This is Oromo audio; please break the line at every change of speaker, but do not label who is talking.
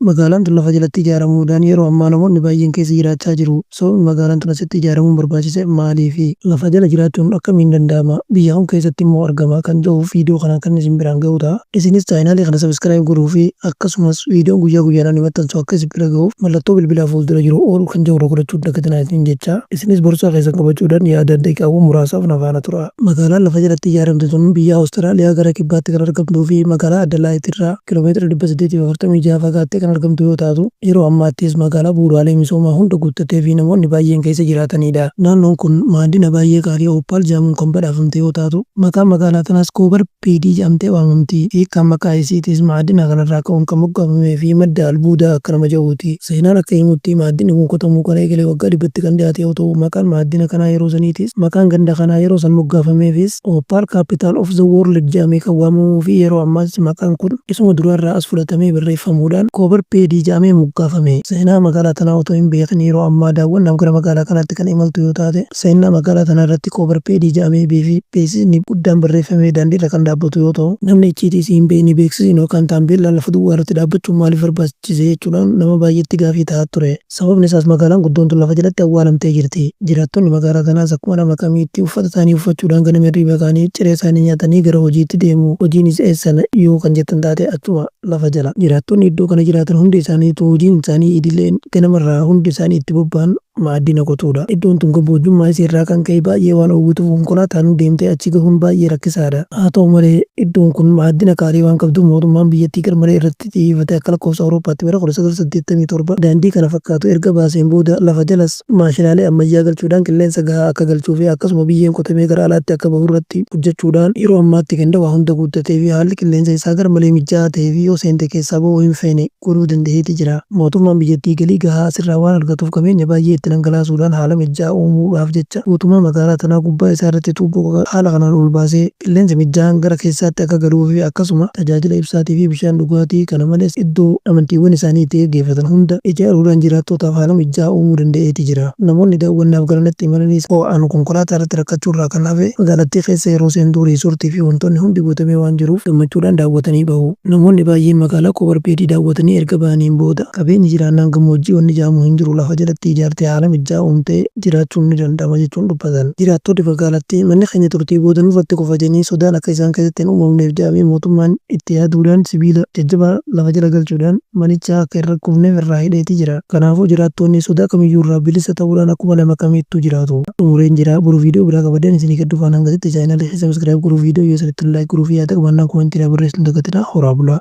Magaalaan tun lafa jalatti ijaaramuudhaan yeroo ammaa namoonni baay'een keessa jiraachaa jiru. Sababni magaalaan tun asitti ijaaramuun barbaachise maaliifi? Lafa jala jiraachuun akkamiin danda'ama? Biyya kam keessatti immoo argama? Kan jedhu viidiyoo kanaan kan isin biraan gahu ta'a. Isinis chaanaalii kana subscribe godhuu fi akkasumas viidiyoon guyyaa guyyaadhaan nu maxxansu akka isin bira gahuuf mallattoo bilbilaa fuuldura jiru all kan jedhu irra godhachuu hin dagatinaa isiniin jecha. Isinis borsaa keessan qabachuudhaan yaadaan daqiiqaawwan muraasaaf na faana tura. Magaalaan lafa jalatti ijaaramte tun biyya Awustiraaliyaa gara kibbaatti kan argamtuu fi magaalaa Adelaide irraa kiiloomeetira 846 fagaattee kan argamtu yoo taatu, yeroo ammaattis magaalaa bu'uuraalee misoomaa hunda guuttatee fi namoonni baay'een keessa jiraataniidha. Naannoon kun maadina baay'ee qaalii Opal jedhamuun kan badhaafamte yoo taatu, maqaan magaalaa tanaas Koobar Peedii jedhamtee waamamti. Hiikkaan maqaa isiitiis maadina kanarraa ka'uun kan moggaafamee fi madda albuudaa akka nama jedhuuti. Seenaan akka himutti maaddinni kun qotamuu kan eegale waggaa 100tti kan dhiyaate yoo ta'u, maqaan maaddina kanaa yeroo saniitis maqaan ganda kanaa yeroo san moggaafameefis Opal Capital of the World jedhamee kan waamamuu fi yeroo ammaas maqaan kun isuma duraarraa as fudhatamee barreeffamuudhaan Koobar Peedii jedhamee moggaafame. Seenaa magaalaa tanaa otoo hin beekin yeroo ammaa daawwannaaf gara magaalaa kanaatti kan imaltu yoo taate, Seenaa magaalaa tanaa irratti Koobar Peedii jedhamee fi beeksisni guddaan barreeffamee daandii irra kan dhaabbatu yoo ta'u, namni icciitii isii hin beekne beeksisni yookaan taambeellaan lafa duwwaa irratti dhaabbachuun maaliif barbaachise jechuudhaan nama baay'eetti gaafii ta'aa ture. Sababni isaas magaalaan guddoon tun lafa jalatti awwaalamtee jirti. Jiraattonni magaalaa tanaas akkuma nama kamiitti uffata isaanii uffachuudhaan ganama hirriibaa ka'anii ciree isaanii nyaatanii gara hojiitti deemu. Hojiinis eessa yoo kan jettan taate achuma lafa jala. Jiraattonni iddoo kana jiraatan hundi isaaniituu hojiin isaanii idileen ganamarraa hundi isaanii itti bobba'an ma'addina qotuudha. Iddoon tun gammoojjummaa isii irraa kan ka'e baay'ee waan oowwituuf konkolaataan deemtee achi gahuun baay'ee rakkisaadha. Haa ta'u malee iddoon kun ma'addina qaalii waan qabduuf mootummaan biyyattii garmalee irratti xiyyeeffatee akka lakkoofsa Awurooppaatti bara 1987 daandii kana fakkaatu erga baaseen booda lafa jalas maashinaalee ammayyaa galchuudhaan qilleensa gahaa akka galchuu fi akkasuma biyyeen qotamee gara alaatti akka bahu irratti hojjechuudhaan yeroo ammaatti ganda waa hunda guuttatee fi haalli qilleensa isaa garmalee mijaa'aa ta'ee fi yoo seente keessaa bahuu hin feene godhuu danda'eeti jira. Mootummaan biyyattii galii gahaa asirraa waan argatuuf qabeenya baay'ee itti dhangalaasuudhaan haala mijjaa'aa uumuudhaaf jecha guutummaa magaalaa tanaa gubbaa isaa irratti tuubboo haala kanaan ol baasee qilleensi mijjaa'aan gara keessaatti akka galuu fi akkasuma tajaajila ibsaatii fi bishaan dhugaatii kana malees iddoo amantiiwwan isaanii itti geggeeffatan hunda ijaaruudhaan jiraattootaaf haala mijjaa'aa uumuu danda'eeti jira. Namoonni daawwannaaf garanatti imalanis ho'aan konkolaataa irratti rakkachuu irraa kan hafe magaalattii keessa yeroo seentu riisortii fi wantoonni hundi guutamee waan jiruuf gammachuudhaan daawwatanii bahu. Namoonni baay'een magaalaa Koobarpeedii daawwatanii erga bahaniin booda, qabeenyi jiraannaan gammoojjii wanni jedhamu hin jiru, lafa jalatti ijaartee haala mijjaa'aa uumtee jiraachuun ni danda'ama jechuun dubbatan. Jiraattonni magaalattii manni keenya turtii booda nurratti kufa jedhanii sodaan akka isaan keessatti hin uumamneef jedhamee mootummaan itti yaaduudhaan sibiila jajjabaa lafa jala galchuudhaan manicha akka hin rakkufneef irraa hidheeti jira. Kanaafuu jiraattoonni sodaa kamiyyuu irraa bilisa ta'uudhaan akkuma nama kamiittuu jiraatu. Xumureen jira. Boru viidiyoo biraa qabadheen isinii gad dhufaan hangasitti chaanaalii subscribe godhuu, viidiyoo yoo isinitti tole like godhuu fi yaada qabaannaan comment irraa barreessuu hin dagatinaa. Horaa bulaa.